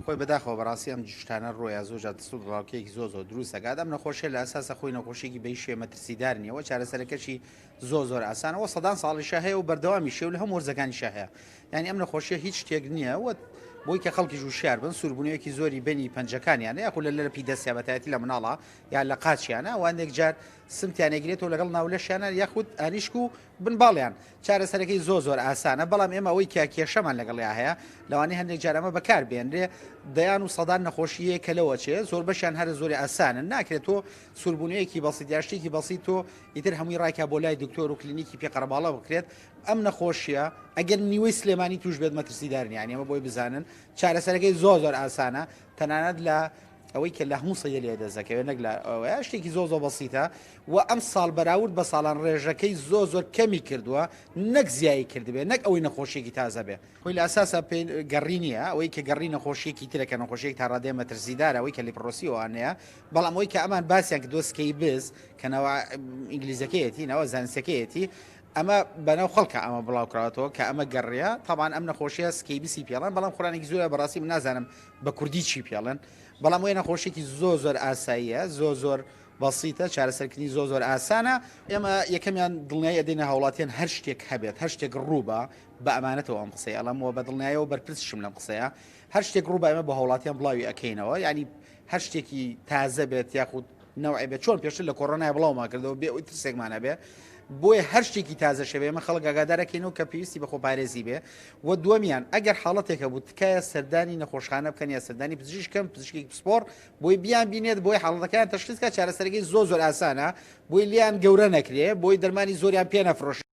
خۆی بەداخەوە بەڕاستی ئەم شتانە ڕۆیە زۆر جار دەست و دڵەڕاوکێیەکی زۆر زۆر دروست ئەکات ئەم نەخۆشیە لە ئەساسا خۆی نەخۆشیەکی بە هیچ شێوەیە مەترسیدار نییە و چارەسەرەکەشی زۆر زۆر ئاسانە و سەدان ساڵیشە هەیە و بەردەوامیشە و لە هەموو وەرزەکانیشە هەیە یعنی ئەم نەخۆشیە هیچ شتێک نییە و بۆی کە خەڵکیش وشیار بن سووربوونەوەیەکی زۆری بەنی پەنجەکانیانە یاخود لە لەپی دەستیا بەتایەتی لە مناڵە یا لە قاچیانە و هەندێک جار سمتیان ئەگرێتەوە لەگەڵ ناولەشیانە یاخود ئانیشک و بن باڵیان. چارەسەرەکەی زۆر زۆر ئاسانە بەڵام ئێمە ئەوەی کە کێشەمان لەگەڵیا هەیە لەوانەیە هەندێک جار ئەمە بەکار بێنرێ دەیان و سەدان نەخۆشی هەیە کە لەوە چێ زۆربەشیان هەرە زۆری ئاسانن ناکرێت تۆ سووربوونەیەکی بەسیت یا شتێکی بەسیت تۆ ئیتر هەمووی ڕایکا بۆ لای دکتۆر و کلینیکی پێ قەرەباڵە بکرێت ئەم نەخۆشیە ئەگەر نیوەی سلێمانی توش بێت مەترسیدار نییە یانی ئەمە بۆی بزانن چارەسەرەکەی زۆر زۆر ئاسانە تەنانەت لە ئەوەی کە لە هەموو سەیدەلیە دەست دەکەوێت نەک لە ئەوەیە شتێکی زۆر زۆر بەسیتە و ئەم ساڵ بەراورد بە ساڵان ڕێژەکەی زۆر زۆر کەمی کردووە نەک زیایی کردبێ نەک ئەوەی نەخۆشیێکی تازە بێ خۆی لە ئەساسا پێ گەڕی نییە ئەوەی کە گەڕی نەخۆشیێکی ترە کە نەخۆشیێک تا ڕادەیە مەترسیدارە ئەوەی کە leprosy ئەوانەیە بەڵام ئەوەی کە ئەمان باسیان کردووە scabies کە ناوە ئینگلیزەکەیەتی ناوە زانستەکەیەتی ئەمە بەناو خەڵکە ئەمە بڵاو کراوەتەوە کە ئەمە گەڕیە تاوان ئەم نەخۆشیە scabies ی پێڵەن بەڵام خورانێکی زۆرە بەڕاستی من نازانم بە کوردی چی پێڵێن بەڵام وێ نەخۆشیێکی زۆر زۆر ئاساییە زۆر زۆر بەسیتە چارەسەرکردنی زۆر زۆر ئاسانە ئێمە یەکەمیان دڵنیایی ئەدەینە هاوڵاتیان هەر شتێک هەبێت هەر شتێک ڕووبا بە ئەمانەتەوە ئەم قسەی ئەڵم و بە دڵنیایەوە بەرپرسشم لەم قسەیە هەر شتێک ڕووبا ئێمە بۆ هاوڵاتیان بڵاوی ئەکەینەوە یعنی هەر شتێکی تازە بێت یاخود نەوعێ بێت چۆن پێشتر لە کۆرۆنای بڵاومان کردەوە بێ ئەوی ترسێکمان هەبێ بۆیە هەر شتێکی تازە شەوێ ئێمە خەڵک ئاگادارەکەینەوە کە پێویستی بە خۆپارێزی بێ و دووەمیان ئەگەر حاڵەتێک هەبوو تکایە سەردانی نەخۆشخانە بکەن یا سەردانی پزیشکەم پزیشکێکی پسپۆڕ بۆی بیان بینێت بۆی حاڵەتەکەیان تەشخیص کات چارەسەرەکەی زۆر زۆر ئاسانە بۆی لیان گەورە نەکرێ بۆی دەرمانی زۆریان پێ نەفرۆشن.